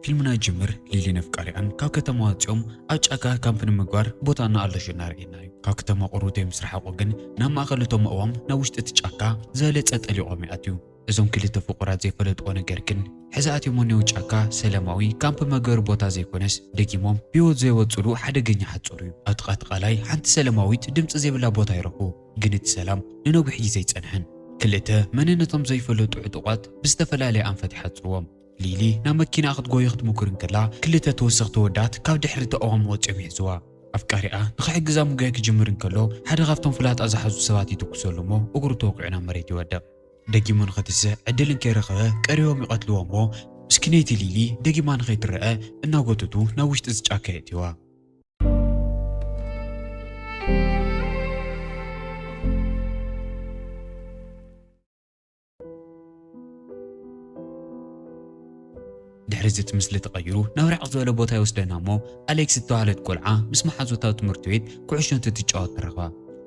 ፊልምና ይጅምር። ሊሊን ኣፍቃሪኣን ካብ ከተማ ወፂኦም ኣብ ጫካ ካምፕ ንምግባር ቦታ እናኣለሹ እናረኣየና እዩ። ካብ ከተማ ቁሩብ ምስ ረሓቑ ግን ናብ ማእኸል እቶም ኣእዋም ናብ ውሽጢ እቲ ጫካ ዝበለፀ ጠሊቖም ይኣትዩ። እዞም ክልተ ፍቑራት ዘይፈለጥዎ ነገር ግን ሕዚ ኣትዮም እኒው ጫካ ሰላማዊ ካምፕ መግበሪ ቦታ ዘይኮነስ ደጊሞም ብህይወት ዘይወፅሉ ሓደገኛ ሓፁር እዩ። ኣብ ጥቓ እቲ ቃላይ ሓንቲ ሰላማዊት ድምፂ ዘይብላ ቦታ ይረኽቡ። ግን እቲ ሰላም ንነዊሕ ግዜ ኣይፀንሐን። ክልተ መንነቶም ዘይፈለጡ ዕጡቓት ብዝተፈላለየ ኣንፈት ይሓፅርዎም። ሊሊ ናብ መኪና ክትጎዩ ክትሙኩር እንከላ ክልተ ተወሰኽቲ ወዳት ካብ ድሕሪ እቲ ኣእዋም ወፂኦም ይሕዝዋ። ኣፍቃሪኣ ንኽሕግዛ ምጉያይ ክጅምር እንከሎ ሓደ ካብቶም ፍላጣ ዝሓዙ ሰባት ይትኩሰሉ እሞ እግሩ ተወቂዑ ናብ መሬት ይወድቕ። ደጊሙ ንኽትስእ ዕድል እንከይረኸበ ቀሪቦም ይቐትልዎ እሞ ምስኪነይቲ ሊሊ ደጊማ ንኸይትረአ እናጎተቱ ናብ ውሽጢ እዚ ጫካ የእትዋ። ድሕሪ እዚ እቲ ምስሊ ተቐይሩ ናብ ርሕቕ ዝበለ ቦታ ይወስደና እሞ ኣሌክስ እተባህለት ቆልዓ ምስ መሓዙታ ትምህርቲ ቤት ኩዕሾ እንትትጫወት ንረኽባ።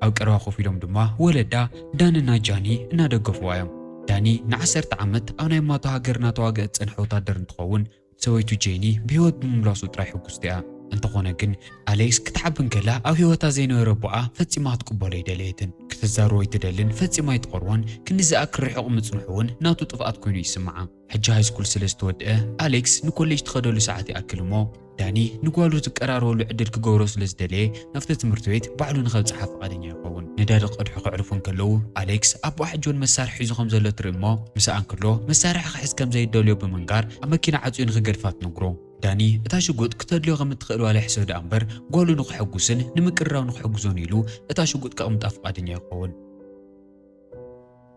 ኣብ ቀረባ ኮፍ ኢሎም ድማ ወለዳ ዳንና ጃኒ እናደገፍዋ እዮም። ዳኒ ንዓሰርተ ዓመት ኣብ ናይ ማቶ ሃገር እናተዋግአ ዝጸንሐ ወታደር እንትኸውን ሰበይቱ ጄኒ ብህይወት ብምምላሱ ጥራይ ሕጉስቲ እያ። እንተኾነ ግን ኣሌክስ ክትሓብን ከላ ኣብ ህይወታ ዘይነበረ ኣቦኣ ፈጺማ ክትቅበሎ ኣይደለየትን። ክትዛረቦ ኣይትደልን፣ ፈጺማ ኣይትቐርቦን። ክንዲ ዝኣክል ርሑቕ ምጽንሑ እውን ናቱ ጥፍኣት ኮይኑ ይስምዓ። ሕጂ ሃይስኩል ስለ ዝተወድአ ኣሌክስ ንኮሌጅ ትኸደሉ ሰዓት ይኣክል እሞ ዳኒ ንጓሉ ዝቀራረበሉ ዕድል ክገብሮ ስለ ዝደለየ ናብቲ ትምህርቲ ቤት ባዕሉ ንኸብጽሓ ፍቓደኛ ይኸውን። ነዳዲ ክቐድሑ ከዕርፉ እንከለዉ ኣሌክስ ኣቦኣ ሕጂ እውን መሳርሒ ሒዙ ከም ዘሎ ትርኢ እሞ ምስኣ እንከሎ መሳርሒ ክሕዝ ከም ዘይደልዮ ብምንጋር ኣብ መኪና ዓጽዩ ንኽገድፋ ትነግሮ። ዳኒ እታ ሽጉጥ ክተድልዮ ከም እትኽእል ዋላ ይሕሰብ ደኣ እምበር ጓሉ ንኽሕጉስን ንምቅርራብ ንኽሕግዞን ኢሉ እታ ሽጉጥ ከቕምጣ ፍቓደኛ ይኸውን።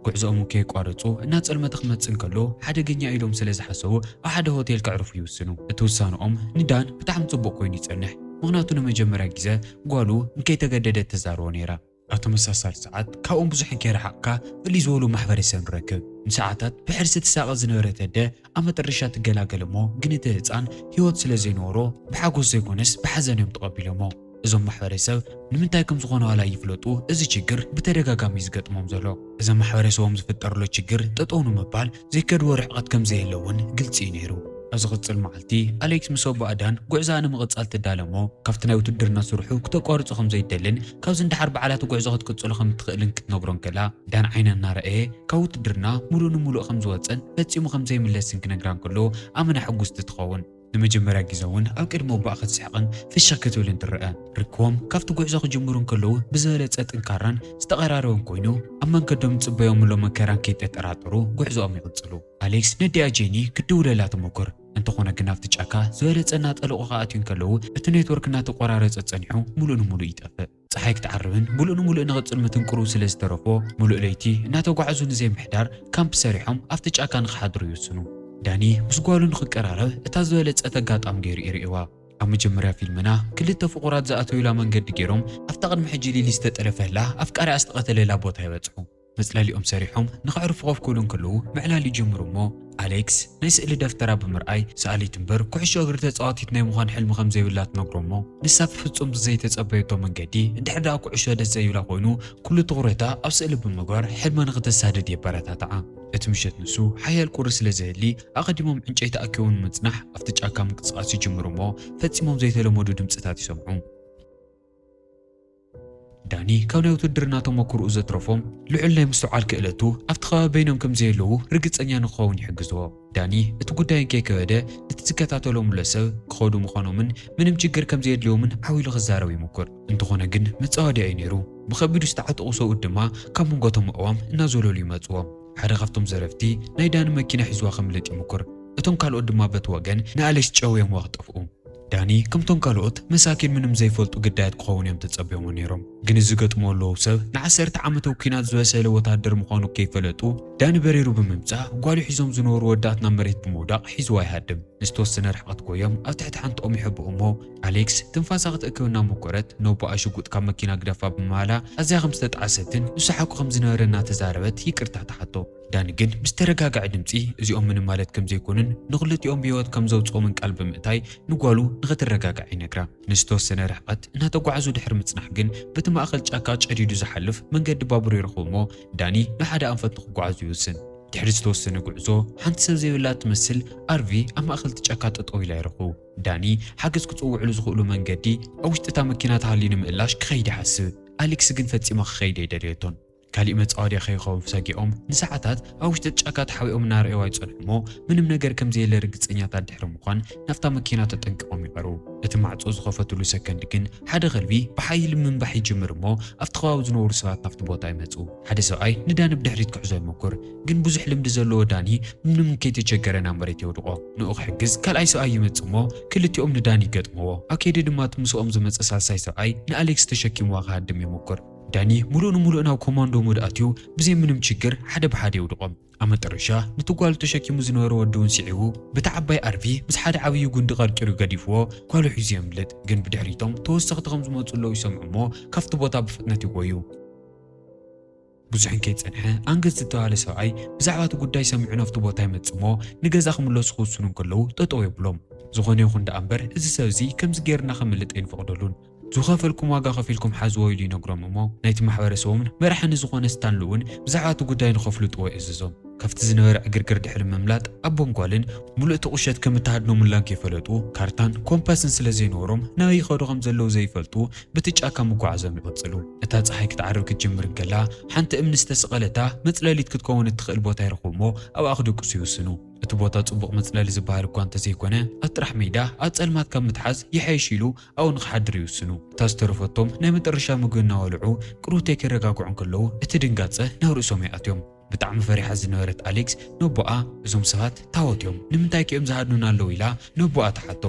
ጉዕዞኦም ከየቋረጹ እናጸልመተ ክመጽእ እንከሎ ሓደገኛ ኢሎም ስለ ዝሓሰቡ ኣብ ሓደ ሆቴል ከዕርፉ ይውስኑ። እቲ ውሳንኦም ንዳን ብጣዕሚ ጽቡቕ ኮይኑ ይጸንሕ። ምኽንያቱ ንመጀመርያ ግዜ ጓሉ ንከይተገደደት ተዛርቦ ነይራ። ኣብ ተመሳሳሊ ሰዓት ካብኦም ብዙሕ እንከይረሓቕካ ፍልይ ዝበሉ ማሕበረሰብ ንረክብ። ንሰዓታት ብሕርሲ ትሳቐ ዝነበረት ኣደ ኣብ መጠረሻ ትገላገል እሞ ግን እቲ ህጻን ህይወት ስለ ዘይነበሮ ብሓጎስ ዘይኮነስ ብሓዘን እዮም ተቐቢሎሞ። እዞም ማሕበረሰብ ንምንታይ ከም ዝኾነ ዋላ ይፍለጡ እዚ ችግር ብተደጋጋሚ እዩ ዝገጥሞም ዘሎ። እዚ ማሕበረሰቦም ዝፍጠርሎ ችግር ጠጠው ንምባል ዘይከድዎ ርሕቐት ከም ዘየለ እውን ግልፂ እዩ ነይሩ። ኣብ ዝቕፅል መዓልቲ ኣሌክስ ምስ ኣቦኣ ዳን ጉዕዞኣ ንምቕፃል ትዳለሞ ካብቲ ናይ ውትድርና ስርሑ ክተቋርጾ ከም ዘይደልን ካብዚ ንደሓር ባዕላቲ ጉዕዞ ክትቅጽሎ ከም እትኽእልን ክትነግሮ እንከላ ዳን ዓይና እናረኣየ ካብ ውትድርና ሙሉእ ንሙሉእ ከም ዝወፀን ፈጺሙ ከም ዘይምለስን ክነግራ እንከሎ ኣመና ሕጉስቲ ትኸውን። ንመጀመርያ ግዜ እውን ኣብ ቅድሚ ኣቦኣ ክትስሕቕን ፍሽኽ ክትብልን ትረአ። ርክቦም ካብቲ ጉዕዞ ክጅምሩ እንከለዉ ብዝበለጸ ጥንካራን ዝተቐራረበን ኮይኑ ኣብ መንገዶም ዝጽበዮም ኣሎ መከራን ከይተጠራጠሩ ጉዕዞኦም ይቕጽሉ። ኣሌክስ ነዲኣ ጄኒ ክትድውለላ ትሞክር። እንተኾነ ግን ኣብቲ ጫካ ዝበለጸ እናጠለቑ ክኣትዩ እንከለዉ እቲ ኔትወርክ እናተቆራረጸ ጸኒሑ ሙሉእ ንሙሉእ ይጠፍእ። ጸሓይ ክትዓርብን ሙሉእ ንሙሉእ ንኽጽልምትን ቁሩብ ስለ ዝተረፎ፣ ሙሉእ ለይቲ እናተጓዕዙ ንዘይምሕዳር ካምፕ ሰሪሖም ኣብቲ ጫካ ንኽሓድሩ ይውስኑ። ዳኒ ምስ ጓሉ ንኽቀራረብ እታ ዝበለጸት ኣጋጣሚ ገይሩ ይርእይዋ። ኣብ መጀመርያ ፊልምና ክልተ ፍቑራት ዝኣተዩላ መንገዲ ገይሮም ኣብታ ቅድሚ ሕጂ ሊሊ ዝተጠለፈላ ኣፍቃሪኣ ዝተቐተለላ ቦታ ይበጽሑ። መጽለሊኦም ሰሪሖም ንኸዕርፉ ኮፍ ክብሉ እንከለዉ ምዕላል ይጅምሩ እሞ ኣሌክስ ናይ ስእሊ ደፍተራ ብምርኣይ ሰኣሊት እምበር ኩዕሾ እግሪ ተጻዋቲት ናይ ምዃን ሕልሚ ከም ዘይብላ ትነግሮ እሞ ንሳ ብፍጹም ብዘይተጸበየቶ መንገዲ እንድሕር ደኣ ኩዕሾ ደስ ዘይብላ ኮይኑ ኩሉ ትኹረታ ኣብ ስእሊ ብምግባር ሕልማ ንኽተሳድድ የበረታትዓ። እቲ ምሸት ንሱ ሓያል ቁሪ ስለ ዘህሊ ኣቐዲሞም ዕንጨይቲ ኣኪቦም ንምጽናሕ ኣብቲ ጫካ ምንቅስቓስ ይጅምሩ እሞ ፈጺሞም ዘይተለመዱ ድምጽታት ይሰምዑ። ዳኒ ካብ ናይ ውትድርና ተመክርኡ ዘትረፎም ልዑል ናይ ምስትውዓል ክእለቱ ኣብቲ ከባቢ በይኖም ከም ዘየለዉ ርግጸኛ ንክኸውን ይሕግዝዎ። ዳኒ እቲ ጉዳይ እንከይከበደ ነቲ ዝከታተሎም ዘሎ ሰብ ክኸዱ ምዃኖምን ምንም ችግር ከም ዘየድልዮምን ዓው ኢሉ ክዛረብ ይምኩር። እንተኾነ ግን መጻወዲ እዩ ነይሩ። ብኸቢዱ ዝተዓጠቑ ሰብኡት ድማ ካብ መንጎቶም ኣእዋም እናዘለሉ ይመጽዎም። ሓደ ካብቶም ዘረፍቲ ናይ ዳኒ መኪና ሒዝዋ ከምልጥ ይምኩር። እቶም ካልኦት ድማ በቲ ወገን ንኣሌክስ ጨውዮምዋ ክጠፍኡ። ዳኒ ከምቶም ካልኦት መሳኪን ምንም ዘይፈልጡ ግዳያት ክኸውን እዮም ተጸብዮሞ ነይሮም። ግን እዚ ገጥሞ ኣለዉ ሰብ ንዓሰርተ ዓመት ኣብ ኲናት ዝበሰለ ወታደር ምዃኑ ከይፈለጡ ዳኒ በሪሩ ብምምጻእ ጓሉ ሒዞም ዝነበሩ ወዳት ናብ መሬት ብምውዳቕ ሒዝዋ ይሃድም። ንዝተወሰነ ርሕቐት ጎዮም ኣብ ትሕቲ ሓንቲ ኦም ይሕብኡ እሞ ኣሌክስ ትንፋሳ ክትእክብ እናሞከረት ነቦኣ ሽጉጥ ካብ መኪና ግደፋ ብምባላ ኣዝያ ከም ዝተጣዕሰትን ንሱ ሓቁ ከም ዝነበረ እናተዛረበት ይቅርታ ትሓቶ። ዳኒ ግን ብዝተረጋግዐ ድምጺ እዚኦም ምንም ማለት ከም ዘይኮኑን ንኽልቲኦም ብህይወት ከም ዘውጽኦምን ቃል ብምእታይ ንጓሉ ንኽትረጋጋዕ ይነግራ። ንዝተወሰነ ርሕቐት እናተጓዕዙ ድሕሪ ምጽናሕ ግን በቲ ማእኸል ጫካ ጨዲዱ ዝሓልፍ መንገዲ ባቡር ይረኽቡ እሞ ዳኒ ንሓደ ኣንፈት ንኽጓዓዙ ይውስን። ድሕሪ ዝተወሰነ ጉዕዞ፣ ሓንቲ ሰብ ዘይብላ እትመስል ኣርቪ ኣብ ማእከል እቲ ጫካ ጠጠው ኢላ ይረኽቡ። ዳኒ ሓገዝ ክጽውዕሉ ዝኽእሉ መንገዲ ኣብ ውሽጢ እታ መኪና ተሃልዩ ንምእላሽ ክኸይድ ይሓስብ። ኣሌክስ ግን ፈጺማ ክኸይድ ኣይደለየቶን። ካሊእ መጻወድያ ከይኸውን ሰጊኦም ንሰዓታት ኣብ ውሽጢ እቲ ጫካ ተሓቢኦም እናረኣይዋ ይጸንሑ እሞ፣ ምንም ነገር ከም ዘየለ ርግጸኛታት ድሕሪ ምዃን ናብታ መኪና ተጠንቂቖም ይቐርቡ። እቲ ማዕጾ ዝኸፈትሉ ሰከንድ ግን ሓደ ከልቢ ብሓይሊ ምንባሕ ይጅምር እሞ፣ ኣብቲ ከባቢ ዝነበሩ ሰባት ናብቲ ቦታ ይመጹ። ሓደ ሰብኣይ ንዳኒ ብድሕሪት ክሕዞ ይሞክር፣ ግን ብዙሕ ልምዲ ዘለዎ ዳኒ ምንም ከይተቸገረ ናብ መሬት የውድቖ። ንኡ ክሕግዝ ካልኣይ ሰብኣይ ይመጽእ እሞ፣ ክልቲኦም ንዳኒ ይገጥምዎ። ኣብ ከይዲ ድማ እቲ ምስኦም ዝመጸ ሳልሳይ ሰብኣይ ንኣሌክስ ተሸኪምዋ ክሃድም ይሞክር። ዳኒ ምሉእ ንምሉእ ናብ ኮማንዶ ሙድ ኣትዩ፣ ብዘይ ምንም ችግር ሓደ ብሓደ የውድቖም። ኣብ መጠረሻ ነቲ ጓሉ ተሸኪሙ ዝነበረ ወዲ እውን ስዒቡ፣ በቲ ዓባይ ኣርቪ ምስ ሓደ ዓብዪ ጉንዲ ቀርቂሩ ገዲፍዎ ጓሉ ሒዙ የምልጥ። ግን ብድሕሪቶም ተወሰኽቲ ከም ዝመጹ ኣለዉ ይሰምዑ እሞ፣ ካብቲ ቦታ ብፍጥነት ይጎዩ። ብዙሕ እንከይጸንሐ፣ ኣንገስ ዝተባህለ ሰብኣይ ብዛዕባ እቲ ጉዳይ ሰሚዑ ናብቲ ቦታ ይመጽእ እሞ፣ ንገዛ ክምለሱ ክውስኑ እንከለዉ ጠጠው የብሎም። ዝኾነ ይኹን ደኣ እምበር፣ እዚ ሰብ እዚ ከምዚ ጌርና ከምልጥ ኣይንፈቕደሉን። ዝኸፈልኩም ዋጋ ከፊልኩም ሓዝዎ ኢሉ ይነግሮም እሞ፣ ናይቲ ማሕበረሰቦምን መራሒ ንዝኾነ ስታንሊ እውን ብዛዕባ እቲ ጉዳይ ንኸፍልጥዎ ይእዝዞም። ካብቲ ዝነበረ ዕግርግር ድሕሪ ምምላጥ፣ ኣቦን ጓልን ምሉእ እቲ ቁሸት ከም እተሃድኖሙላን ከይፈለጡ፣ ካርታን ኮምፓስን ስለ ዘይነበሮም፣ ናበይ ይኸዱ ከም ዘለዉ ዘይፈልጡ፣ በቲ ጫካ ምጓዓዞም ይቕጽሉ። እታ ጸሓይ ክትዓርብ ክትጅምር እንከላ፣ ሓንቲ እምኒ ዝተሰቐለታ መጽለሊት ክትከውን እትኽእል ቦታ ይረኽቡ እሞ፣ ኣብኣ ክድቅሱ ይውስኑ። እቲ ቦታ ጽቡቕ መጽለሊ ዝበሃል እኳ እንተዘይኮነ፣ ኣብ ጥራሕ ሜዳ ኣብ ጸልማት ካብ ምትሓዝ ይሓይሽ ኢሉ ኣብኡ ንኽሓድሩ ይውስኑ። እታ ዝተረፈቶም ናይ መጠረሻ ምግቢ እናበልዑ ቅሩብተይ ከረጋግዑ እንከለዉ፣ እቲ ድንጋጸ ናብ ርእሶም ይኣትዮም። ብጣዕሚ ፈሪሓ ዝነበረት ኣሌክስ ነቦኣ፣ "እዞም ሰባት ታቦት እዮም፣ ንምንታይ ከ እዮም ዝሃድኑና ኣለዉ?" ኢላ ነቦኣ ትሓቶ።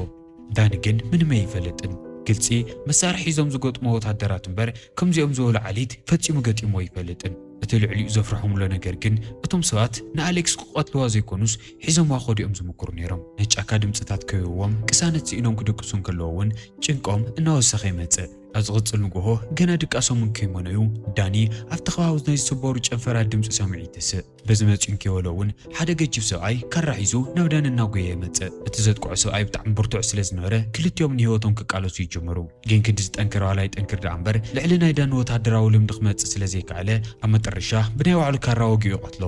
ዳኒ ግን ምንም ኣይፈልጥን። ግልጺ፣ መሳርሒ ሒዞም ዝገጥሞ ወታደራት እምበር፣ ከምዚኦም ዝበሉ ዓሊት ፈጺሙ ገጢሞ ኣይፈልጥን። እቲ ልዕሊኡ ዘፍርሖምሎ ነገር ግን፣ እቶም ሰባት ንኣሌክስ ክቐትልዋ ዘይኮኑስ፣ ሒዞምዋ ክኸዱ እዮም ዝምክሩ ነይሮም። ናይ ጫካ ድምጽታት ከቢብዎም፣ ቅሳነት ስኢኖም ክድቅሱ እንከለዉ እውን፣ ጭንቆም እናወሰኸ ይመጽእ። ኣብ ዝቕጽል ንግሆ፣ ገና ድቃሶም እንከይመነዩ፣ ዳኒ ኣብቲ ከባቢ ናይ ዝስበሩ ጨንፈራት ድምጺ ሰሚዑ ይትስእ። በዚ መጺኡ እንከይበሎ እውን፣ ሓደ ገጂፍ ሰብኣይ ካራ ሒዙ ናብ ዳኒ እናጎየ ይመጽእ። እቲ ዘጥቅዖ ሰብኣይ ብጣዕሚ ብርቱዕ ስለ ዝነበረ፣ ክልቲኦም ንህይወቶም ክቃለሱ ይጅምሩ። ግን ክንዲ ዝጠንክር ዋላ ይጠንክር ደኣ እምበር፣ ልዕሊ ናይ ዳኒ ወታደራዊ ልምዲ ክመጽእ ስለ ዘይከኣለ፣ ኣብ መጠረሻ ብናይ ባዕሉ ካራ ወጊኡ ይቐትሎ።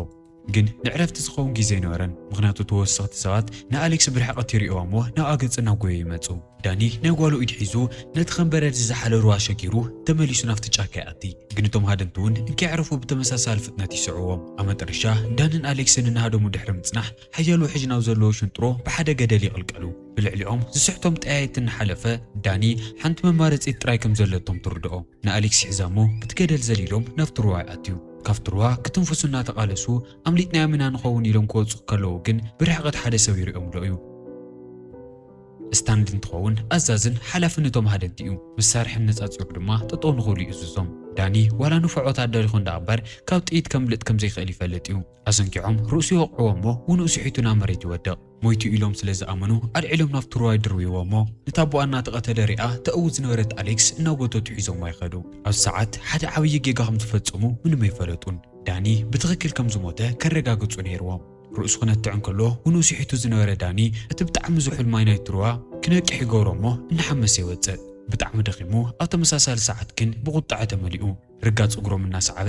ግን ንዕረፍቲ ዝኸውን ግዜ ኣይነበረን፣ ምኽንያቱ ተወሰኽቲ ሰባት ንኣሌክስ ብርሕቐት ይርእይዋ እሞ፣ ናብኣ ገጽ እናጎየ ይመጹ። ዳኒ ናይ ጓሉ ኢድ ሒዙ፣ ነቲ ከም በረድ ዝዘሓለ ሩባ ሸጊሩ፣ ተመሊሱ ናብቲ ጫካ ይኣቲ። ግን እቶም ሃደምቲ እውን እንከይዕረፉ ብተመሳሳሊ ፍጥነት ይስዕዎም። ኣብ መጠረሻ፣ ዳንን ኣሌክስን እናሃደሙ ድሕሪ ምጽናሕ፣ ሓያል ውሕጅ ናብ ዘለዎ ሽንጥሮ ብሓደ ገደል ይቕልቀሉ። ብልዕሊኦም ዝስሕቶም ጠያየት እናሓለፈ፣ ዳኒ ሓንቲ መማረጺት ጥራይ ከም ዘለቶም ትርድኦ። ንኣሌክስ ሒዛ እሞ፣ ብቲ ገደል ዘሊሎም ናብቲ ሩባ ይኣትዩ። ካብቲ ሩባ ክትንፍሱ እናተቓለሱ፣ "ኣምሊጥናዮም ኢና ንኸውን" ኢሎም ክወጹ ከለዉ ግን፣ ብርሕቐት ሓደ ሰብ ይርእዮም ኣሎ እዩ። ስታንሊ እንትኸውን ኣዛዝን ሓላፍን እቶም ሃደንቲ እዩ። መሳርሒ ኣነጻጺሩ ድማ ጠጠው ንኽብሉ ይእዝዞም። ዳኒ ዋላ ንፉዕ ወታደር ይኹን ደኣ እምበር ካብ ጥይት ከምልጥ ከም ዘይክእል ይፈልጥ እዩ። ኣዘንጊዖም ርእሱ ይወቕዕዎ እሞ ውንኡ ስሒቱ ናብ መሬት ይወድቕ። ሞይቱ ኢሎም ስለ ዝኣመኑ ኣልዒሎም ናብቲ ሩባ ይድርብይዎ እሞ ነታ ኣቦኣ እናተቐተለ ሪኣ ተእውጅ ዝነበረት ኣሌክስ እናጎተቱ ሒዞምዋ ይኸዱ። ኣብዚ ሰዓት ሓደ ዓብዪ ጌጋ ከም ዝፈጸሙ ምንም ኣይፈለጡን። ዳኒ ብትኽክል ከም ዝሞተ ከረጋግጹ ነይርዎም። ርእሱ ክነትዕ እንከሎ፣ ውንኡ ስሒቱ ዝነበረ ዳኒ፣ እቲ ብጣዕሚ ዝሑል ማይ ናይቲ ሩባ ክነቅሕ ይገብሮ እሞ፣ እናሓመሰ ይወጽእ። ብጣዕሚ ደኺሙ፣ ኣብ ተመሳሳሊ ሰዓት ግን ብቑጥዐ ተመሊኡ፣ ርጋጽ እግሮም እናሰዓበ፣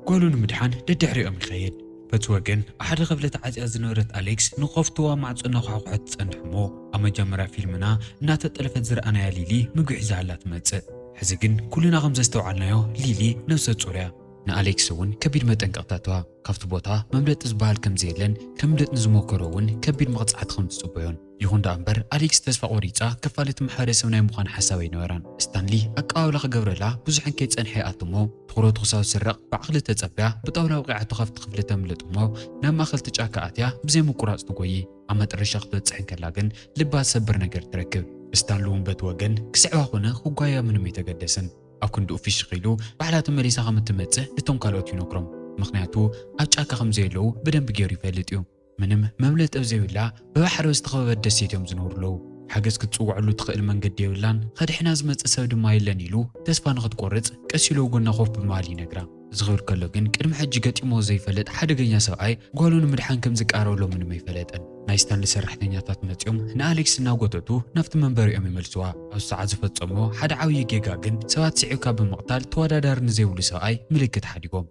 ጓሉ ንምድሓን ደድሕሪኦም ይኸይድ። በቲ ወገን፣ ኣብ ሓደ ክፍሊ ተዓጽያ ዝነበረት ኣሌክስ፣ ንኸፍትዋ ማዕጾ እናኳሕኮሐት ትጸንሕ እሞ፣ ኣብ መጀመርያ ፊልምና እናተጠለፈት ዝረኣናያ ሊሊ፣ ምግቢ ሒዛላ ትመጽእ። ሕዚ ግን፣ ኩልና ከም ዘስተውዓልናዮ፣ ሊሊ ነብሰ ጹር እያ። ንኣሌክስ እውን ከቢድ መጠንቀቕታ ተዋ። ካብቲ ቦታ መምለጢ ዝበሃል ከም ዘየለን፣ ከምልጥ ንዝሞከሮ እውን ከቢድ መቕጻዕቲ ከም ዝጽበዮን። ይኹን ደኣ እምበር፣ ኣሌክስ ተስፋ ቆሪጻ ክፋል እቲ ማሕበረሰብ ናይ ምዃን ሓሳብ ኣይነበራን። ስታንሊ ኣቀባብላ ክገብረላ ብዙሕ እንከይጸንሐ ይኣቱ እሞ፣ ትኹረቱ ክሳብ ዝስረቕ ብዓቕሊ ተጸብያ፣ ብጣውላ ኣውቂዓቶ ካብቲ ክፍሊ ተምልጥ እሞ፣ ናብ ማእከል እቲ ጫካ ኣትያ ብዘይ ምቁራጽ ትጎዪ። ኣብ መጠረሻ ክትበጽሕ እንከላ ግን፣ ልባ ዝሰብር ነገር ትረክብ። ስታንሊ እውን በቲ ወገን ክስዕባ ኮነ ክጓያ ምንም ኣይተገደሰን። ኣብ ክንድኡ ፍሽኽ ኢሉ፣ ባዕላ ተመሊሳ ከም እትመጽእ ነቶም ካልኦት ይነግሮም። ምኽንያቱ፣ ኣብ ጫካ ከም ዘየለዉ ብደንቢ ገይሩ ይፈልጥ እዩ። ምንም መምለጢ ኣብ ዘይብላ፣ ብባሕሪ ዝተኸበበት ደሴት እዮም ዝነብሩ ኣለዉ። ሓገዝ ክትጽውዐሉ ትኽእል መንገዲ የብላን፣ ከድሕና ዝመጽእ ሰብ ድማ የለን ኢሉ ተስፋ ንኽትቆርጽ፣ ቀስ ኢሉ ኣብ ጎና ኮፍ ብምባል ይነግራ። እዚ ክብል ከሎ ግን፣ ቅድሚ ሕጂ ገጢምዎ ዘይፈልጥ ሓደገኛ ሰብኣይ ጓሉ ንምድሓን ከም ዝቃረበሎም ምንም ኣይፈለጠን። ናይ ስታንሊ ሰራሕተኛታት መጺኦም ንኣሌክስ እናጎተቱ ናብቲ መንበሪኦም ይመልስዋ። ኣብዚ ሰዓት ዝፈጸሞ ሓደ ዓብዪ ጌጋ ግን፣ ሰባት ስዒብካ ብምቕታል ተወዳዳሪ ንዘይብሉ ሰብኣይ ምልክት ሓዲጎም።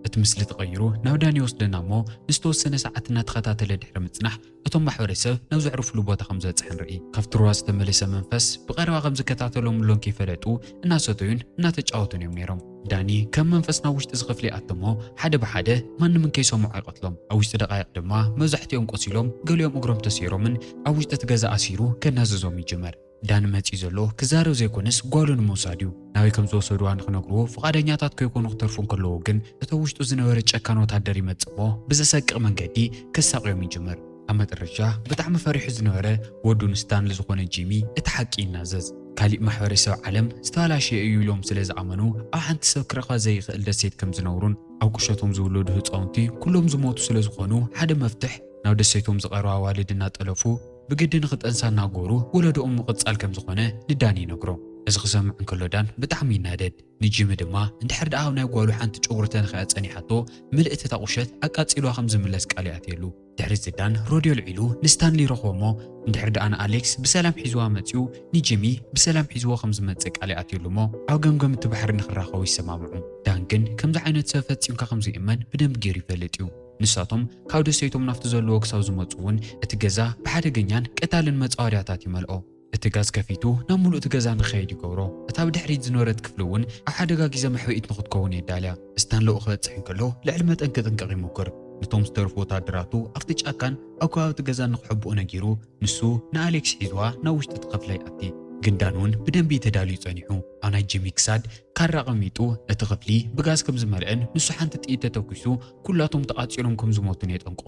እቲ ምስሊ ተቐይሩ ናብ ዳኒ ይወስደና እሞ ንዝተወሰነ ሰዓት እናተኸታተለ ድሕሪ ምጽናሕ እቶም ማሕበረሰብ ናብ ዘዕርፉሉ ቦታ ከም ዝበጽሐ ንርኢ። ካብቲ ሩባ ዝተመለሰ መንፈስ ብቐረባ ከም ዝከታተሎም እሎን ከይፈለጡ እናሰተዩን እናተጫወቱን እዮም ነይሮም። ዳኒ ከም መንፈስ ናብ ውሽጢ እዚ ክፍሊ ይኣትሞ ሓደ ብሓደ ማንም እንከይሰምዖ ይቐትሎም። ኣብ ውሽጢ ደቃይቕ ድማ መብዛሕትኦም ቆሲሎም ገሊኦም እግሮም ተሰይሮምን ኣብ ውሽጢ እቲ ገዛ ኣሲሩ ከናዝዞም ይጅመር። ዳኒ መጺኡ ዘሎ ክዛረብ ዘይኮነስ ጓሉ ንምውሳድ እዩ። ናበይ ከም ዝወሰድዋ ንክነግርዎ ፍቓደኛታት ከይኮኑ ክተርፉ እንከለዉ ግን እቶ ውሽጡ ዝነበረ ጨካን ወታደር ይመጽእ እሞ ብዘሰቅቕ መንገዲ ከሳቕዮም ይጅምር። ኣብ መጠረሻ ብጣዕሚ ፈሪሑ ዝነበረ ወዱ ንስታንሊ ዝኾነ ጂሚ እቲ ሓቂ ይናዘዝ። ካሊእ ማሕበረሰብ ዓለም ዝተባላሸየ እዩ ኢሎም ስለ ዝኣመኑ ኣብ ሓንቲ ሰብ ክረኽባ ዘይኽእል ደሴት ከም ዝነብሩን ኣብ ቁሸቶም ዝውለዱ ህፃውንቲ ኩሎም ዝሞቱ ስለ ዝኾኑ ሓደ መፍትሕ ናብ ደሴቶም ዝቐርባ ኣዋልድ እናጠለፉ ብግዲ ንኽጠንሳ እናገበሩ ወለዶኦም ምቕጻል ከም ዝኾነ ንዳኒ ይነግሮ። እዚ ክሰምዕ እንከሎ ዳን ብጣዕሚ ይናደድ። ንጂሚ ድማ እንድሕር ደኣ ኣብ ናይ ጓሉ ሓንቲ ጨጉሪ ተነኺኣ ጸኒሓቶ ምልእቲ እታ ቁሸት ኣቃጺልዋ ከም ዝምለስ ቃል ይኣትየሉ። ድሕሪ እዚ ዳን ሮድዮ ኣልዒሉ ንስታንሊ ይረኽቦ እሞ እንድሕር ደኣ ንኣሌክስ ብሰላም ሒዝዋ መጺኡ ንጂሚ ብሰላም ሒዝዎ ከም ዝመጽእ ቃል ይኣትየሉ እሞ ኣብ ገምገም እቲ ባሕሪ ንኽራኸቡ ይሰማምዑ። ዳን ግን ከምዚ ዓይነት ሰብ ፈጺምካ ከም ዘይእመን ብደንቢ ገይሩ ይፈልጥ እዩ። ንሳቶም ካብ ደሴቶም ናብቲ ዘለዎ ክሳብ ዝመጹ እውን እቲ ገዛ ብሓደገኛን ቀታልን መጻወድያታት ይመልኦ። እቲ ጋዝ ከፊቱ ናብ ምሉእ እቲ ገዛ ንኽኸይድ ይገብሮ። እታ ብድሕሪት ዝነበረት ክፍሊ እውን ኣብ ሓደጋ ግዜ መሕብኢት ንኽትከውን የዳልያ። ስታንለኡ ክበጽሕ እንከሎ ልዕሊ መጠን ክጥንቀቕ ይሙክር። ነቶም ዝተረፉ ወታደራቱ ኣብቲ ጫካን ኣብ ከባቢ እቲ ገዛን ንኽሕብኡ ነጊሩ ንሱ ንኣሌክስ ሒዝዋ ናብ ውሽጢ እቲ ክፍሊ ይኣቲ። ግን ዳን እውን ብደንቢ እዩ ተዳልዩ ጸኒሑ። ኣብ ናይ ጂሚ ክሳድ ካራ ኣቐሚጡ እቲ ክፍሊ ብጋዝ ከም ዝመልአን ንሱ ሓንቲ ጥይት ተተኲሱ ኩላቶም ተቓጺሎም ከም ዝሞቱን የጠንቅቖ።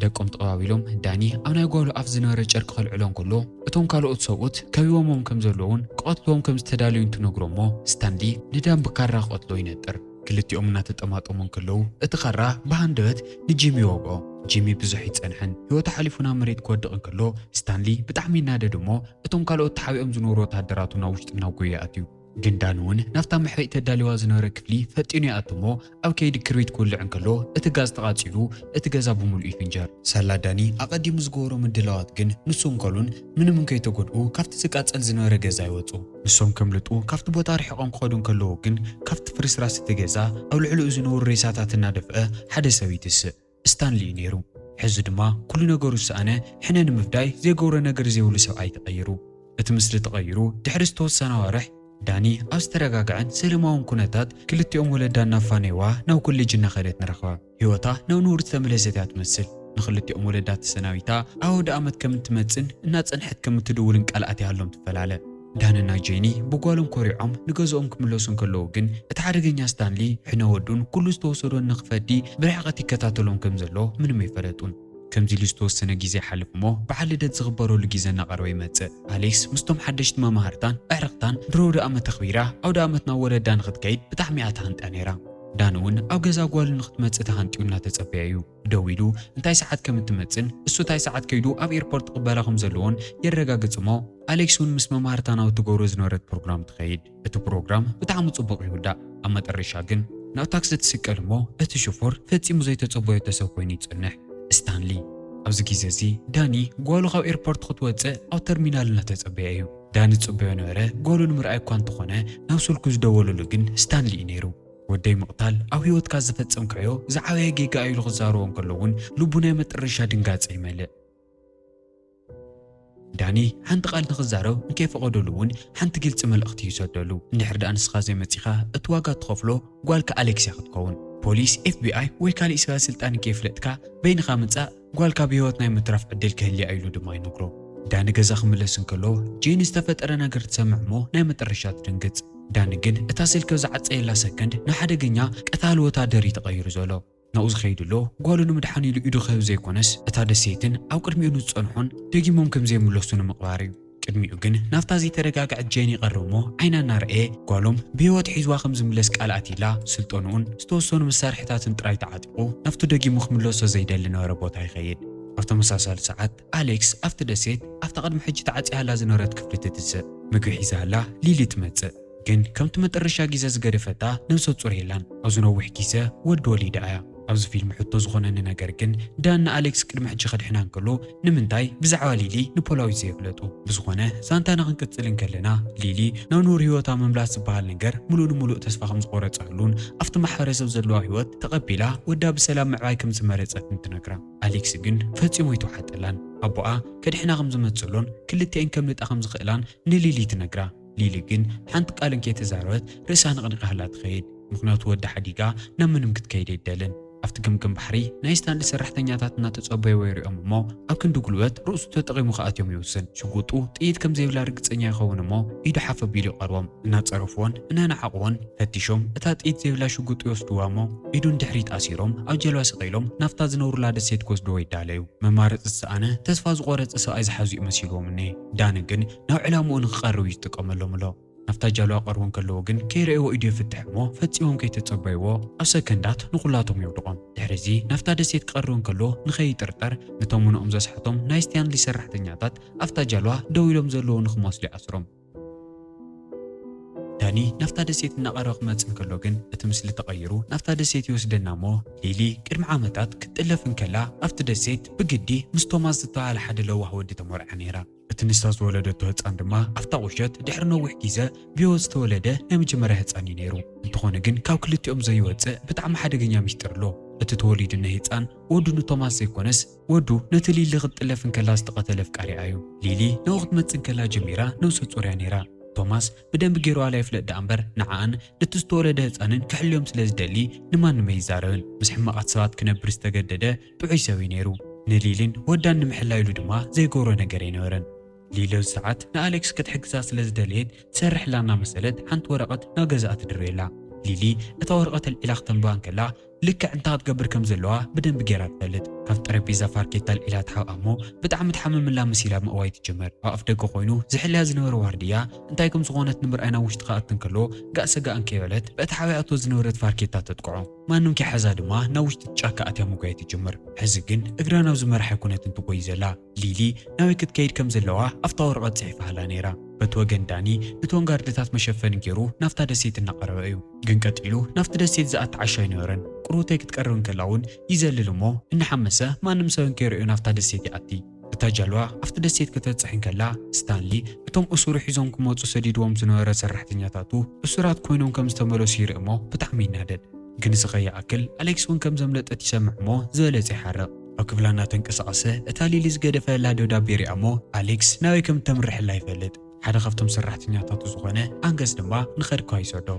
ደቆም ተቐባቢሎም ዳኒ ኣብ ናይ ጓሉ ኣፍ ዝነበረ ጨርቂ ከልዕሎ እንከሎ እቶም ካልኦት ሰብኡት ከቢቦሞም ከም ዘለዉን ክቐትልዎም ከም ዝተዳለዩ እንትነግሮ እሞ ስታንሊ ንዳን ብካራ ክቐትሎ ይነጥር። ክልቲኦም እናተጠማጠሙ እንከለዉ እቲ ካራ ብሃንደበት ንጂሚ ይወግኦ። ጂሚ ብዙሕ ይጸንሕን ህይወቱ ሓሊፉ ናብ መሬት ክወድቕ እንከሎ ስታንሊ ብጣዕሚ ይናደድ እሞ እቶም ካልኦት ተሓቢኦም ዝነበሩ ወታደራቱ ናብ ውሽጢ እናጎየ ኣትዩ። ግን ዳን እውን ናብታ መሕበኢ ተዳልዋ ዝነበረ ክፍሊ ፈጢኑ ይኣቱ እሞ ኣብ ከይዲ ክርቢት ክውልዕ እንከሎ እቲ ጋዝ ተቓጺሉ እቲ ገዛ ብምሉኡ ይፍንጀር። ሳላ ዳኒ ኣቐዲሙ ዝገበሮ ምድላዋት ግን ንሱ እንከሉን ምንም እንከይተጎድኡ ካብቲ ዝቃጸል ዝነበረ ገዛ ይወጹ። ንሶም ከምልጡ ካብቲ ቦታ ርሒቖም ክኸዱ እንከለዉ ግን ካብቲ ፍርስራስ እቲ ገዛ ኣብ ልዕሊኡ ዝነበሩ ሬሳታት እናደፍአ ሓደ ሰብ ይትስእ። ስታንሊ እዩ ነይሩ። ሕዚ ድማ ኩሉ ነገሩ ዝሰኣነ ሕነ ንምፍዳይ ዘይገብሮ ነገር ዘይብሉ ሰብኣይ ተቐይሩ። እቲ ምስሊ ተቐይሩ ድሕሪ ዝተወሰነ ኣዋርሕ ዳኒ ኣብ ዝተረጋግዐን ሰላማውን ኩነታት ክልቲኦም ወለዳ እናፋነይዋ ናብ ኮሌጅ እናኸደት ንረኽባ። ህይወታ ናብ ንቡር ዝተመለሰት እያ ትመስል። ንኽልቲኦም ወለዳ ተሰናቢታ ኣብ ኣውደ ኣመት ከም እትመጽን እናጸንሐት ከም እትድውልን ቃል ኣትያሎም ትፈላለ። ዳንና ጄኒ ብጓሎም ኮሪዖም ንገዝኦም ክምለሱ እንከለዉ ግን እቲ ሓደገኛ ስታንሊ ሕነ ወዱን ኩሉ ዝተወሰዶን ንኽፈዲ ብርሕቐት ይከታተሎም ከም ዘሎ ምንም ኣይፈለጡን። ከምዚ ኢሉ ዝተወሰነ ግዜ ይሓልፍ እሞ በዓል ልደት ዝኽበረሉ ግዜ እናቐረበ ይመጽእ። ኣሌክስ ምስቶም ሓደሽቲ መማህርታን ኣዕርኽታን ድሮ ኣውደ ኣመት ተኽቢራ ኣውደ ኣመት ናብ ወለዳ ንኽትከይድ ብጣዕሚ እያ ተሃንጥያ ነይራ። ዳን እውን ኣብ ገዛ ጓሉ ንኽትመጽእ ተሃንጥዩ እናተጸበየ እዩ። ደዊሉ እንታይ ሰዓት ከም እትመጽእን እሱ እንታይ ሰዓት ከይዱ ኣብ ኤርፖርት ክቕበላ ከም ዘለዎን የረጋግጽ እሞ ኣሌክስ እውን ምስ መማህርታ ናብ እትገብሮ ዝነበረት ፕሮግራም ትኸይድ። እቲ ፕሮግራም ብጣዕሚ ጽቡቕ ይውዳእ። ኣብ መጠረሻ ግን ናብ ታክሲ ትስቀል እሞ እቲ ሽፎር ፈጺሙ ዘይተጸበየቶ ሰብ ኮይኑ ይጸንሕ። ስታንሊ። ኣብዚ ግዜ እዚ ዳኒ ጓሉ ካብ ኤርፖርት ክትወጽእ ኣብ ተርሚናል እናተጸበየ እዩ። ዳኒ ዝጽበዮ ነበረ ጓሉ ንምርኣይ እኳ እንተኾነ ናብ ስልኩ ዝደወለሉ ግን ስታንሊ እዩ ነይሩ። ወደይ ምቕታል ኣብ ህይወትካ ዝፈጸምካዮ ዝዓበየ ጌጋ እዩ ኢሉ ክዛረቦ እንከሎ እውን ልቡ ናይ መጠረሻ ድንጋጸ ይመልእ። ዳኒ ሓንቲ ቃል ንኽዛረብ እንከይፈቐደሉ እውን ሓንቲ ግልጺ መልእኽቲ ይሰደሉ። እንድሕር ደኣ ንስኻ ዘይመጺኻ እቲ ዋጋ ትኸፍሎ ጓልካ ኣሌክስ እያ ክትከውን። ፖሊስ፣ ኤፍ ቢ ኣይ ወይ ካሊእ ሰበ ስልጣን እንከይፍለጥካ በይንኻ ምጻእ ጓልካ ብህይወት ናይ ምትራፍ ዕድል ክህልያ ኢሉ ድማ ይነግሮ። ዳኒ ገዛ ክምለስ እንከሎ ጄኒ ዝተፈጠረ ነገር ትሰምዕ እሞ ናይ መጠረሻ ትድንግጽ። ዳኒ ግን እታ ስልኪ ኣብ ዝዓጸየላ ሰከንድ ንሓደገኛ ቀታሊ ወታደር እዩ ተቐይሩ ዘሎ። ናብኡ ዝኸይድ ኣሎ ጓሉ ንምድሓን ኢሉ ኢዱ ክህብ ዘይኮነስ እታ ደሴትን ኣብ ቅድሚኡ ንዝጸንሑን ደጊሞም ከም ዘይምለሱ ንምቕባር እዩ። ቅድሚኡ ግን ናብታ ዘይተረጋግዐት ጄኒ ይቐርብ እሞ ዓይና እናረኣየ ጓሎም ብህይወት ሒዝዋ ከም ዝምለስ ቃል ኣትይላ ስልጠንኡን ዝተወሰኑ መሳርሒታትን ጥራይ ተዓጢቑ ናብቲ ደጊሙ ክምለሶ ዘይደሊ ነበረ ቦታ ይኸይድ። ኣብ ተመሳሳሊ ሰዓት ኣሌክስ ኣብቲ ደሴት ኣብታ ቅድሚ ሕጂ ተዓጽያላ ዝነበረት ክፍሊ ትትስእ። ምግቢ ሒዛላ ሊሊ ትመጽእ። ግን ከምቲ መጠረሻ ግዜ ዝገደፈታ ነብሰ ጹር የላን። ኣብዚ ነዊሕ ግዜ ወዲ ወሊዳ እያ። ኣብዚ ፊልም ሕቶ ዝኾነኒ ነገር ግን፣ ዳን ንኣሌክስ ቅድሚ ሕጂ ከድሕና እንከሎ ንምንታይ ብዛዕባ ሊሊ ንፖላዊስ ዘየፍለጡ? ብዝኾነ ዛንታና ክንቅጽል እንከለና፣ ሊሊ ናብ ንቡር ህይወታ ምምላስ ዝበሃል ነገር ምሉእ ንምሉእ ተስፋ ከም ዝቆረጸትሉን ኣብቲ ማሕበረሰብ ዘለዋ ህይወት ተቐቢላ ወዳ ብሰላም ምዕባይ ከም ዝመረጸትን ትነግራ። ኣሌክስ ግን ፈጺሙ ኣይተዋሕጠላን። ኣቦኣ ከድሕና ከም ዝመጽእሎን ክልቲኤን ከምልጣ ከም ዝኽእላን ንሊሊ ትነግራ። ሊሊ ግን ሓንቲ ቃል እንከይተዛረበት ርእሳ ነቕኒቓ ሃላ ትኸይድ። ምኽንያቱ ወዳ ሓዲጋ ናብ ምንም ክትከይድ ኣይደልን። ኣብቲ ገምገም ባሕሪ ናይ ስታንሊ ሰራሕተኛታት እናተጸበይዎ ይሪኦም እሞ ኣብ ክንዲ ጉልበት ርእሱ ተጠቒሙ ክኣትዮም ይውስን። ሽጉጡ ጥይት ከም ዘይብላ ርግጸኛ ይኸውን እሞ ኢዱ ሓፍ ኣቢሉ ይቐርቦም። እናጸረፍዎን እናነዓቕዎን ፈቲሾም እታ ጥይት ዘይብላ ሽጉጡ ይወስድዋ እሞ ኢዱ ንድሕሪት ኣሲሮም ኣብ ጀልባ ሰቒሎም ናብታ ዝነብሩላ ደሴት ክወስድዎ ይዳለዩ። መማረጺ ዝሰኣነ ተስፋ ዝቖረጸ ሰብኣይ ዝሓዙ እዩ መሲልዎም እኒሄ። ዳኒ ግን ናብ ዕላምኡ ንክቐርብ እዩ ዝጥቀመሎም ኣሎ። ናብታ ጃልባ ቀርቦም ከለዉ ግን ከይረእይዎ ኢዱ ይፍትሕ እሞ ፈጺሞም ከይተጸበይዎ ኣብ ሰከንዳት ንኹላቶም የውድቖም። ድሕሪ እዚ ናብታ ደሴት ክቐርብ እንከሎ ንኸይጥርጠር ነቶም ምኖኦም ዘስሓቶም ናይ ስታንሊ ሰራሕተኛታት ኣብታ ጃልባ ደው ኢሎም ዘለዉ ንክመስሉ ይኣስሮም። ዳኒ ናብታ ደሴት እናቐረበ ክመጽእ እንከሎ ግን እቲ ምስሊ ተቐይሩ ናብታ ደሴት ይወስደና እሞ ሊሊ ቅድሚ ዓመታት ክትጥለፍ እንከላ ኣብቲ ደሴት ብግዲ ምስ ቶማስ ዝተባህለ ሓደ ለዋህ ወዲ ተመርዓ ነይራ። እቲ ንሳ ዝወለደቶ ህጻን ድማ ኣብታ ቁሸት ድሕሪ ነዊሕ ግዜ ብህይወት ዝተወለደ ናይ መጀመርያ ህጻን እዩ ነይሩ። እንተኾነ ግን ካብ ክልቲኦም ዘይወጽእ ብጣዕሚ ሓደገኛ ሚስጥር ኣሎ። እቲ ተወሊዱ እኒሀ ህጻን ወዱ ንቶማስ ዘይኮነስ ወዱ ነቲ ሊሊ ክትጥለፍ እንከላ ዝተቐተለ ኣፍቃሪኣ እዩ። ሊሊ ናብኡ ክትመጽእ እንከላ ጀሚራ ነብሰ ጾር እያ ነይራ። ቶማስ ብደንቢ ገይሩ ዋላ ይፍለጥ ደኣ እምበር ንዓኣን ነቲ ዝተወለደ ህጻንን ክሕልዮም ስለ ዝደሊ ንማንም ኣይዛረብን። ምስ ሕማቓት ሰባት ክነብር ዝተገደደ ጥዑይ ሰብ እዩ ነይሩ። ንሊሊን ወዳን ንምሕላው ኢሉ ድማ ዘይገብሮ ነገር ኣይነበረን። ሊሊ ኣብዚ ሰዓት ንኣሌክስ ክትሕግዛ ስለ ዝደለየት ትሰርሕ ኣላ እናመሰለት ሓንቲ ወረቐት ናብ ገዛኣ ትድርብየላ። ሊሊ እታ ወረቐት ኣልዒላ ክተንብባ እንከላ ልክዕ እንታይ ክትገብር ከም ዘለዋ ብደንቢ ገይራ ትፈልጥ። ካብ ጠረጴዛ ፋርኬታ ኣልዒላ ትሓብኣ እሞ ብጣዕሚ ትሓምም ኣላ መሲላ ምእዋይ ትጅምር። ኣብ ኣፍ ደገ ኮይኑ ዝሕልያ ዝነበረ ዋርድያ እንታይ ከም ዝኾነት ንምርኣይ ናብ ውሽጢ ክኣቱ እንከሎ ጋእ ሰጋእ እንከይበለት በእታ ሓቢኣቶ ዝነበረት ፋርኬታ ተጥቅዖ። ማንም ከይሓዛ ድማ ናብ ውሽጢ እቲ ጫካ ኣትያ ምጉያይ ትጅምር። ሕዚ ግን እግራ ናብ ዝመርሓ ኣይኮነትን ትጎይ ዘላ። ሊሊ ናበይ ክትከይድ ከም ዘለዋ ኣብታ ወረቐት ጽሒፋ ሃላ ነይራ። በቲ ወገን ዳኒ ነቶም ጋርድታት መሸፈኒ ገይሩ ናብታ ደሴት እናቐረበ እዩ። ግን ቀጺሉ ናብቲ ደሴት ዝኣቲ ዓሻ ኣይነበረን። ቁሩብተይ ክትቀርብ እንከላ እውን ይዘልል እሞ እናሓመሰ ማንም ሰብ እንከይርእዮ ናብታ ደሴት ይኣቲ። እታ ጃልባ ኣብቲ ደሴት ከተብጽሕ እንከላ ስታንሊ እቶም እሱሩ ሒዞም ክመጹ ሰዲድዎም ዝነበረ ሰራሕተኛታቱ እሱራት ኮይኖም ከም ዝተመለሱ ይርኢ እሞ ብጣዕሚ ይናደድ። ግን እዚ ከይኣክል ኣሌክስ እውን ከም ዘምለጠት ይሰምዕ እሞ ዝበለጸ ይሓርቕ። ኣብ ክፍላ እናተንቀሳቐሰ እታ ሊሊ ዝገደፈላ ደብዳቤ ሪኣ እሞ ኣሌክስ ናበይ ከም እተምርሐላ ይፈልጥ። ሓደ ካብቶም ሰራሕተኛታቱ ዝኾነ ኣንገስ ድማ ንኸድካ ይሰዶ።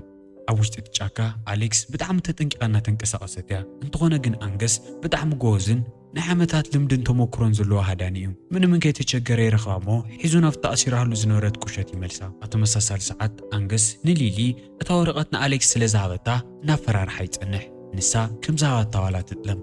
ኣብ ውሽጢ እቲ ጫካ ኣሌክስ ብጣዕሚ ተጠንቂቓ እናተንቀሳቐሰት እያ። እንተኾነ ግን ኣንገስ ብጣዕሚ ጎበዝን ናይ ዓመታት ልምድን ተመክሮን ዘለዎ ሃዳኒ እዩ። ምንም እንከይተቸገረ ይረኽባ እሞ ሒዙ ናብቲ ኣሲራሉ ዝነበረት ቁሸት ይመልሳ። ኣብ ተመሳሳሊ ሰዓት ኣንገስ ንሊሊ እታ ወረቐት ንኣሌክስ ስለ ዝሃበታ እናፈራርሓ ይጸንሕ። ንሳ ከም ዝሃባታ ዋላ ትጥለም።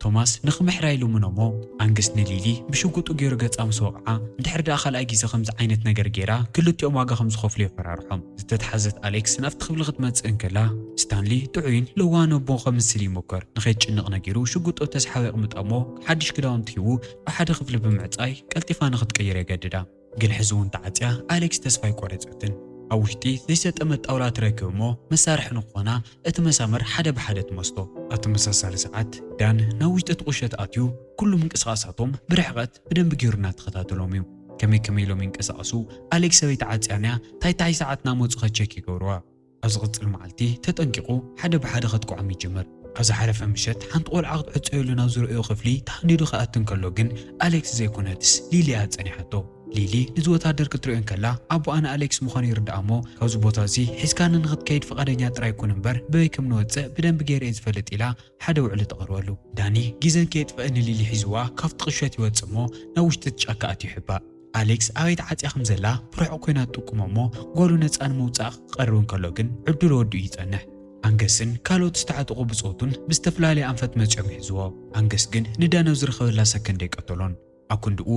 ቶማስ ንኽምሕራ ይልምኖ እሞ ኣንገስ ንሊሊ ብሽጉጡ ገይሩ ገጻ ምስ ወቕዓ እንድሕር ደኣ ካልኣይ ግዜ ከምዚ ዓይነት ነገር ገይራ ክልቲኦም ዋጋ ከም ዝኸፍሉ የፈራርሖም። ዝተትሓዘት ኣሌክስ ናብቲ ክፍሊ ክትመጽእ እንከላ ስታንሊ ጥዑይን ለዋህን ኣቦ ከምስል ይሙከር። ንኸይትጭነቕ ነጊሩ ሽጉጡ ኣብ ተስሓቢ የቕምጣ እሞ ሓድሽ ክዳውንቲ ሂቡ ኣብ ሓደ ክፍሊ ብምዕጻይ ቀልጢፋ ንኽትቅይር የገድዳ። ግን ሕዚ እውን ተዓጽያ ኣሌክስ ተስፋ ኣይቆረጸትን። ኣብ ውሽጢ ዘይሰጠመት ጣውላ ትረክብ እሞ መሳርሒ ንክኾና እቲ መሳምር ሓደ ብሓደ ትመስቶ። ኣብ ተመሳሳሊ ሰዓት ዳን ናብ ውሽጢ እቲ ቁሸት ኣትዩ ኩሉ ምንቅስቓሳቶም ብርሕቐት ብደንቢ ገይሩ እናተኸታተሎም እዩ። ከመይ ከመይ ኢሎም ይንቀሳቐሱ፣ ኣሌክስ ኣበይ ተዓጽያ እኒኣ፣ ታይ ታይ ሰዓት እናመጹ ኸ ቸክ ይገብርዋ። ኣብ ዝቕጽል መዓልቲ ተጠንቂቑ ሓደ ብሓደ ከጥቅዖም ይጅምር። ኣብ ዝሓለፈ ምሸት ሓንቲ ቆልዓ ክትዕጸየሉ ናብ ዝርእዮ ክፍሊ ተሃንዲዱ ክኣቱ እንከሎ ግን ኣሌክስ ዘይኮነትስ ሊሊ እያ ጸኒሓቶ። ሊሊ ነዚ ወታደር ክትርእዮ እንከላ ኣቦኣ ንኣሌክስ ምዃኑ ይርድኣ እሞ ካብዚ ቦታ እዚ ሒዝካኒ ንኽትከይድ ፍቓደኛ ጥራይ ኩን እምበር በበይ ከም ንወጽእ ብደንቢ ገይረ እየ ዝፈልጥ ኢላ ሓደ ውዕሊ ተቕርበሉ። ዳኒ ግዜ ከየጥፍአ ንሊሊ ሒዝዋ ካብቲ ቁሸት ይወጽእ እሞ ናብ ውሽጢ እቲ ጫካ ኣትዩ ይሕባእ። ኣሌክስ ኣበይ ተዓጽያ ከም ዘላ ብርሑቕ ኮይና ትጥቁሞ እሞ ጓሉ ነጻ ንምውጻእ ክቐርብ እንከሎ ግን ዕድሉ ወዲኡ ይጸንሕ። ኣንገስን ካልኦት ዝተዓጠቑ ብጾቱን ብዝተፈላለየ ኣንፈት መጺኦም ይሕዝዎ። ኣንገስ ግን ንዳን ኣብ ዝረኸበላ ሰከንድ ኣይቀተሎን። ኣብ ክንድኡ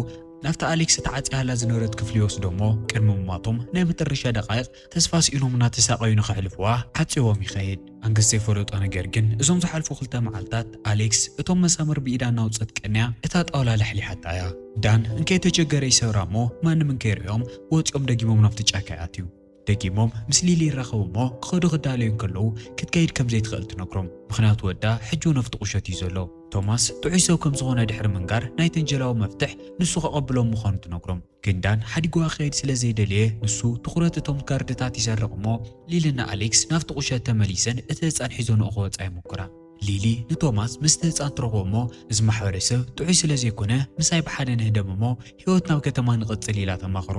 ናብቲ ኣሌክስ ተዓጽያላ ዝነበረት ክፍሊ ይወስዶ እሞ ቅድሚ ምማቶም ናይ መጠረሻ ደቓይቕ ተስፋ ስኢኖም እናተሳቐዩ ንኸሕልፍዋ ዓጽይዎም ይኸይድ። ኣንገስ ዘይፈለጦ ነገር ግን እዞም ዝሓልፉ ክልተ መዓልታት ኣሌክስ እቶም መሳምር ብኢዳ እናውጸት ቀንያ እታ ጣውላ ለሕሊሓታ እያ። ዳን እንከይተቸገረ ይሰብራ እሞ ማንም እንከይርእዮም ወጺኦም ደጊሞም ናብቲ ጫካ ይኣትዩ። ደጊሞም ምስ ሊሊ ይራኸቡ እሞ ክኸዱ ክዳለዩ እንከለዉ ክትከይድ ከም ዘይትኽእል ትነግሮም። ምኽንያቱ ወዳ ሕጂ እውን ኣብቲ ቁሸት እዩ ዘሎ። ቶማስ ጥዑይ ሰብ ከም ዝኾነ ድሕሪ ምንጋር ናይተን ጀላቡ መፍትሕ ንሱ ከቐብሎም ምዃኑ ትነግሮም። ግን ዳን ሓዲግዋ ክኸይድ ስለ ዘይደለየ ንሱ ትኹረት እቶም ጋርድታት ይሰርቕ እሞ ሊልና ኣሌክስ ናብቲ ቁሸት ተመሊሰን እቲ ህፃን ሒዞንኦ ክወፃ ይሞክራ። ሊሊ ንቶማስ ምስቲ ህፃን ትረኽቦ እሞ እዚ ማሕበረሰብ ጥዑይ ስለ ዘይኮነ ምሳይ ብሓደ ንህደም እሞ ህይወት ናብ ከተማ ንቐፅል ኢላ ተማኽሮ።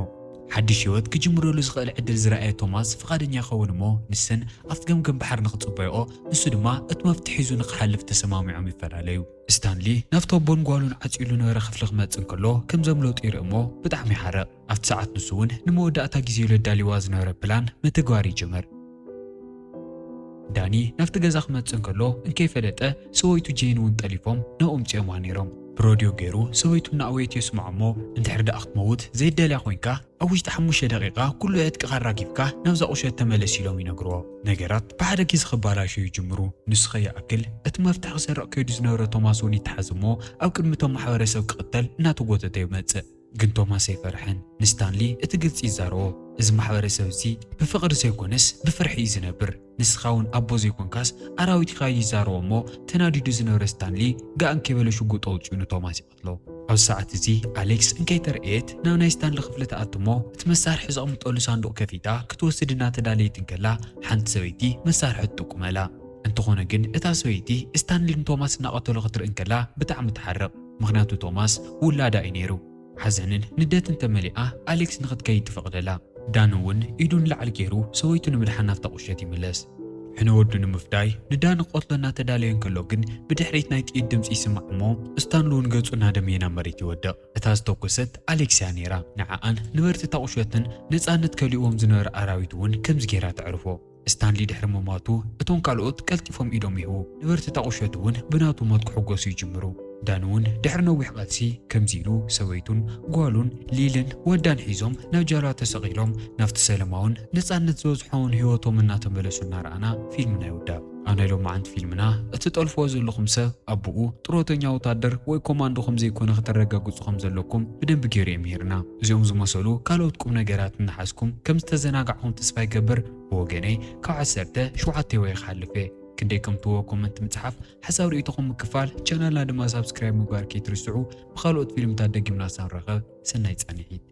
ሓድሽ ህይወት ክጅምረሉ ዝኽእል ዕድል ዝረኣየ ቶማስ ፍቓደኛ ይኸውን እሞ ንሰን ኣብቲ ገምገም ባሕሪ ንኽፅበይኦ ንሱ ድማ እቲ መፍትሒ ሒዙ ንኽሓልፍ ተሰማሚዖም ይፈላለዩ። ስታንሊ ናብቲ ኣቦን ጓሉን ዓፅዩ ዝነበረ ክፍሊ ክመፅእ እንከሎ ከም ዘምለጡ ይርኢ እሞ ብጣዕሚ ይሓርቕ። ኣብቲ ሰዓት ንሱ እውን ንመወዳእታ ግዜ ኢሉ ኣዳልይዋ ዝነበረ ፕላን ምትግባር ይጅምር። ዳኒ ናብቲ ገዛ ክመፅእ እንከሎ እንከይፈለጠ ሰበይቱ ጄን እውን ጠሊፎም ናብኡ ምፅኦምዋ ነይሮም። ብረድዮ ገይሩ ሰበይቱ እናኣወየት የስምዖ እሞ እንድሕር ደኣ ክትመውት ዘይደልያ ኮይንካ ኣብ ውሽጢ ሓሙሽተ ደቂቃ ኩሉ ዕጥቅኻ ኣራጊፍካ ናብዛ ቁሸት ተመለስ ኢሎም ይነግርዎ። ነገራት ብሓደ ግዜ ክባላሸው ይጅምሩ። ንሱ ከይኣክል እቲ መፍትሒ ክሰርቕ ከይዱ ዝነበረ ቶማስ እውን ይተሓዝ እሞ ኣብ ቅድሚ እቶም ማሕበረሰብ ክቕተል እናተጎተተ ይመጽእ። ግን ቶማስ ኣይፈርሐን። ንስታንሊ እቲ ግልጺ ይዛረቦ፣ እዚ ማሕበረሰብ እዚ ብፍቕሪ ዘይኮነስ ብፍርሒ እዩ ዝነብር። ንስኻ እውን ኣቦ ዘይኮንካስ ኣራዊት ኢኻ ኢሉ ይዛረቦ እሞ ተናዲዱ ዝነበረ ስታንሊ ጋእ እንከይበለ ሽጉጥ ኣውጺኡ ንቶማስ ይቐትሎ። ኣብዚ ሰዓት እዚ ኣሌክስ እንከይተረእየት ናብ ናይ ስታንሊ ክፍሊ ትኣቱ እሞ እቲ መሳርሒ ዘቕምጠሉ ሳንዱቕ ከፊታ ክትወስድ እናተዳለየት እንከላ ሓንቲ ሰበይቲ መሳርሒ ትጥቁመላ። እንተኾነ ግን እታ ሰበይቲ ስታንሊ ንቶማስ እናቐተሎ ክትርኢ እንከላ ብጣዕሚ ትሓርቕ። ምኽንያቱ ቶማስ ውላዳ እዩ ነይሩ። ሓዘንን ንደትን ተመሊኣ ኣሌክስ ንኽትከይድ ትፈቕደላ። ዳን እውን ኢዱ ንላዕሊ ገይሩ ሰበይቱ ንምድሓን ናብታ ቁሸት ይምለስ። ሕነ ወዱ ንምፍዳይ ንዳን ክቐትሎ እናተዳለየ እንከሎ ግን ብድሕሪት ናይ ጥይት ድምፂ ይስማዕ እሞ ስታንሊ እውን ገፁ እናደመየ ናብ መሬት ይወድቕ። እታ ዝተኮሰት ኣሌክስ እያ ነይራ። ንዓኣን ነበርቲ እታ ቁሸትን ነፃነት ከሊእዎም ዝነበረ ኣራዊት እውን ከምዚ ገይራ ተዕርፎ። ስታንሊ ድሕሪ ምሟቱ እቶም ካልኦት ቀልጢፎም ኢዶም ይህቡ። ነበርቲ እታ ቁሸት እውን ብናቱ ሞት ክሕጎሱ ይጅምሩ። ዳን እውን ድሕሪ ነዊሕ ቃልሲ ከምዚ ኢሉ ሰበይቱን ጓሉን ሊልን ወዳን ሒዞም ናብ ጃልባ ተሰቒሎም ናብቲ ሰላማውን ነፃነት ዝበዝሖውን ህይወቶም እናተመለሱ እናረኣና ፊልምና ይውዳእ። ኣብ ናይ ሎማዓንቲ ፊልምና እትጠልፍዎ ዘለኹም ሰብ ኣቦኡ ጥሮተኛ ወታደር ወይ ኮማንዶ ከም ዘይኮነ ከተረጋግፁ ከም ዘለኩም ብደንቢ ገይሩ የምሂርና። እዚኦም ዝመሰሉ ካልኦት ቁም ነገራት እናሓዝኩም ከም ዝተዘናጋዕኹም ተስፋ ይገብር። ብወገነይ ካብ ዓሰርተ ሸውዓተ ወይ ክሓልፍ እየ። ክንደይ ከም ትህቦ ኮመንት ምፅሓፍ፣ ሓሳብ ርእይቶኹም ምክፋል፣ ቻናልና ድማ ሳብስክራይብ ምግባር ከይትርስዑ። ብኻልኦት ፊልምታት ደጊምና ሳንራኸብ ሰናይ ፃንሒት።